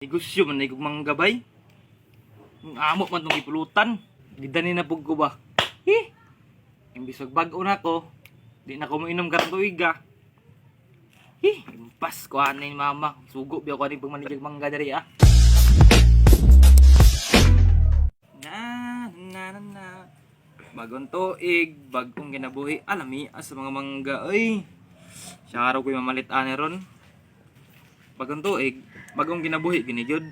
Negosyo man na manggabay. Ang amo man tong gipulutan. Gidani na pug ko ba. Hi. Imbis bag-o na ko, di na ko moinom karong tuig ah. Hi, impas ko ani ni mama. Sugo biya ko ani pagmanigag mangga diri ah. Na na na na. Bagong tuig, bagong ginabuhi, alami sa mga mangga oy. Siya araw ko'y mamalit ani ron. Bagong tuig, bagong ginabuhi gini gyud.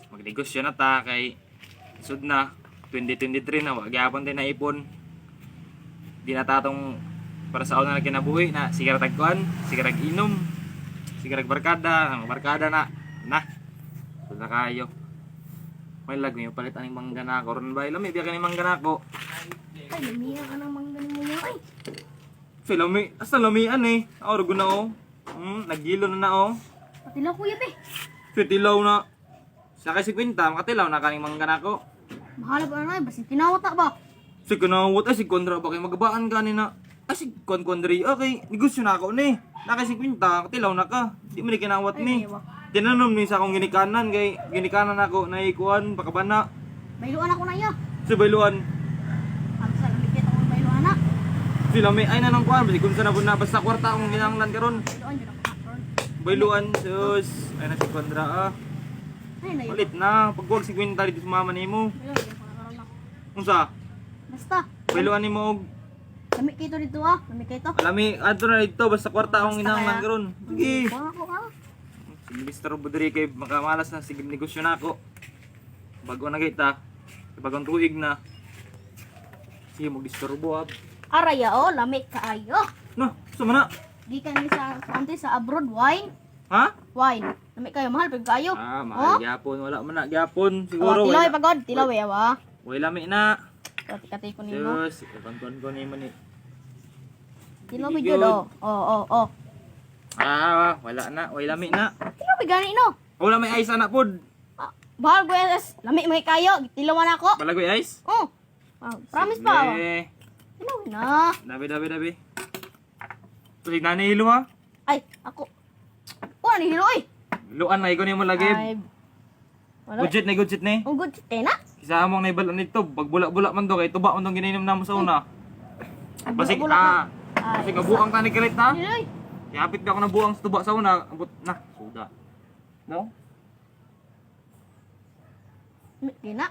Magnegosyo na ta kay sud na 2023 na wa gyapon tay naipon. Di na ta tong para sa una na kinabuhi na sige ra tagkuan, sige ra inom, sige ra barkada, ang barkada na na. Sud na kayo. May lag may palit aning mangga na ako ron ba? Lami biya kani mangga na ako. Ay, lamiya ka ng mangga mo mo ay. Sa lami, asa lamian eh. Ako na oh. Nagilo na na oh. Patilaw kuya be. Sa tilaw na. Sa kay 50, makatilaw na kaning mangga na ako. Bahala ba na ay, basin tinawata ba? Si kanawat ay si kontra ba kay magabaan ka ni na. Ay si kon kondri okay, negosyo na ako ni. Na kay 50, katilaw na ka. Di mo ni kinawat Ay, ni. ayaw. Tinanom ni sa akong ginikanan kay ginikanan ako na ikuan pakabana. Bayluan ako na iya. Si bayluan. Ang sa lamig kita akong bayluan na. Sila may ay na nang kuan basi kun sa na pud na basta kwarta akong ginanglan karon. Bayluan yun ako karon. Bayluan sus ay na si kontra ah. Ay, na yun. Palit na pagwag 50 dito sa mama nimo. Bayluan yun ako karon na. Unsa? Basta. Bayluan nimo og Lamig kito dito ah. Lamig kito. alami adto na dito basta kwarta akong Basta ginanglan kaya. karon. Sige. Kuha ako ah. Sige, Mr. Budri, kay makamalas na, sige, negosyo na ako. Bago na kita, bagong tuig na. Sige, mag-disturbo ah. Araya oh, lamig kaayo. No, suma na. Gikan ni sa ante sa abroad wine. Ha? Wine. Lamig kayo mahal pag kayo. Ah, mahal gyapon. Wala man na, gyapon. Siguro, Oh, tilaw wala. pagod, tilaw eh wa. Wala lami na. Kati ko nimo. Diyos, ipantuan ko ni man eh. Tilaw Sige, gyud oh. Oh oh oh. Ah, wala na, wala lami na. Tilaw gani no. Wala may ice ana pod. Ah, bahal ko yes. Lami may kayo, tilawan ako. Balagoy ice? Oh. Ah, promise pa. Sige. Tilaw na. Dabi, dabi, dabi. Tulig na ni hilo ha. Ay, ako. Oh, ni hilo oy. Luan na ikaw ni mo lagi. Ay. Wala. Budget na, budget na eh. Ang good na. Kisa among naibalan nito, pagbula-bula man do kay tuba man tong gininom namo sa una. Basig Bula-bula ah, Ay. basig buang tani kilit na. Hilo oy. Kaya hapit ka ako ng buang sa tuba sa una, abot na, suda. No? Di na.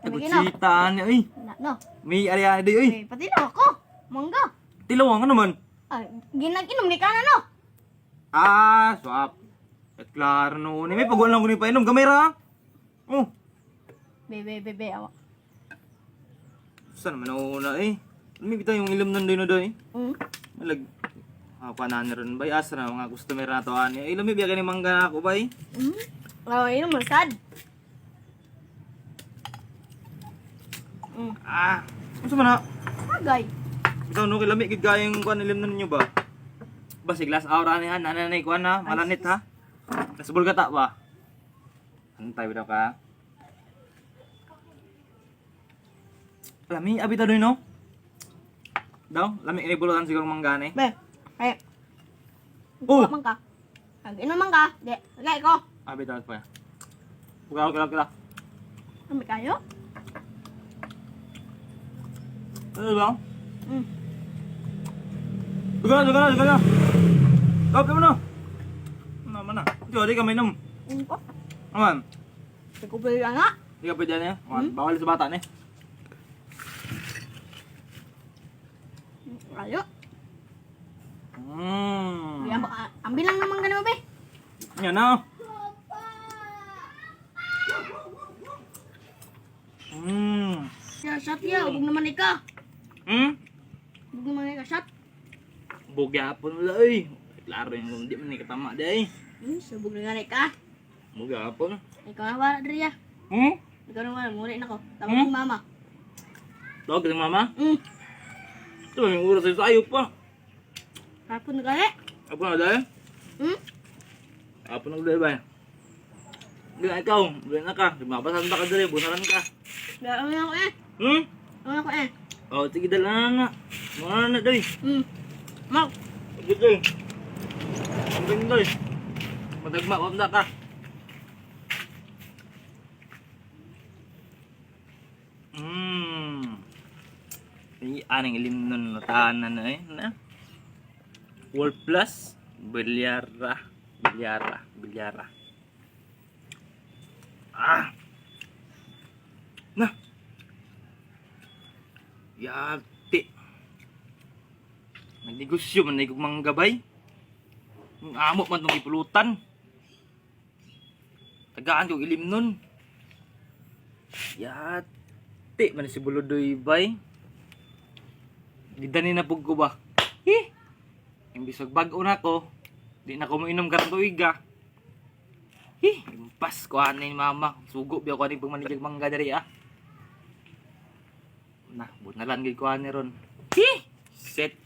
Lami na. Nagutsita niya oy. Na, no. May ari di oy. Ay, patilaw ako. Mangga. Tilaw nga naman. Ay, ginag-inom ni kana no. Ah, swap. At klaro no, ni may pagwala lang ko ni painom gamay ra. Oh, Be, be, be, be, awa. saan naman ako una eh. May bitaw yung ilam nun din na doy. Malag ah, panan ron bay asa na mga customer na to ani. Ay lami biya kini mangga na ako bay. Oh, inom mo sad. Ah, unsa man na? Agay. Bitaw no kay lami gid kayong kuan ilim na ninyo ba? Basig last hour ani ha, nananay kuan ha, malanit ha. Nasubol ka ta ba? Antay bitaw ka. Lami abi ta doy no? Daw, lami ini bulutan siguro manggane. Be. Ay. Oh! Man ka. Ag inom man ka. Di, agay ko. Abi daw pa. Bukaw kala kala. Lami kayo? Ano ba? Duga na, duga na, duga na. Kap mo na. Ano man na. Di, di ka mainom. Ko. Aman. Di ko pwede na. Di ka pwede na. Bawal sa bata ni. Ayo. Yan ba? Ambil lang naman ganun be. Yan na. Ya, shot ya, ubog naman ika. Ubog naman ika shot. Bugyapon wala eh. Klaro yung kung di man ni katama di ay. Subog na ika. Bugyapon. Ikaw na wala diri ya. Ikaw na wala, muna na ko. Tawag kong mama. Tawag ka mama? Ito may oras sa sayo pa. Hapon na gani. Ako na dahil? Ako na dahil ba? Hindi na ikaw, hindi na ka. Mabasan ba ka dali, bunaran ka. Gawin ako eh. Gawin ako eh. Oh, sige dala na na. Mga na dali. Mak. Sige dali. Ang dali. Madagma, wag na ka. Ay, anong ilim nun, tahanan na eh. Na. World Plus, Bilyara, Bilyara, Bilyara. Ah! Na! Yati! Nagnegosyo man na mga gabay. Ang amo man itong ipulutan. Tagaan kong ilim nun. Yati man si Buludoy bay. Gidani na pug ko ba? Hi! Imbis bag-o na ko, di na ko mainom karong tuig ah. Hi! Impas ko ani ni mama. Sugo biya ko ani pagmanidyag mangga diri ah. Na, bunalan gid ko ani ron. Hi! Set.